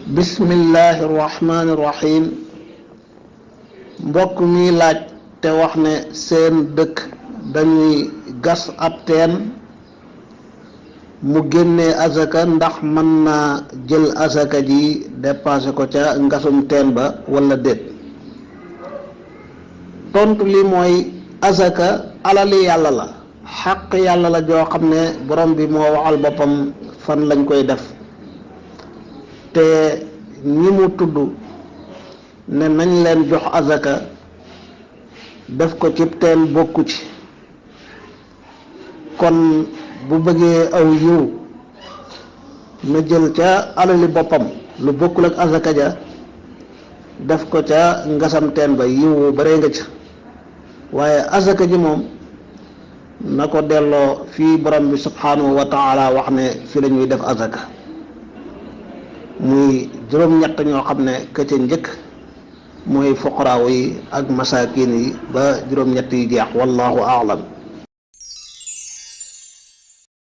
bismillahi rahmaani rahim. mbokk mi laaj te wax ne seen dëkk dañuy gas ab teen mu génnee azaka ndax mën naa jël azaka ji dépassé ko ca ngasum teen ba wala déet. tontu li mooy azaka alali yàlla la, xaq yàlla la joo xam ne borom bi moo waxal boppam fan lañ koy def, te ñi mu tudd ne nañ leen jox azaka def ko ci teen bokku ci. kon bu bëggee aw yiw na jël ca alali boppam lu bokkul ak azaka ja def ko ca ngasam teen ba, yiw bare nga ca. waaye azaka ji moom na ko delloo fii borom bi subhanahu wa taala wax ne fi la ñuy def azaka, muy juróom-ñett ñoo xam ne ka ca njëkk mooy fuqaraaw yi ak masaakin yi ba juróom-ñett yi jeex. wallahu aalam.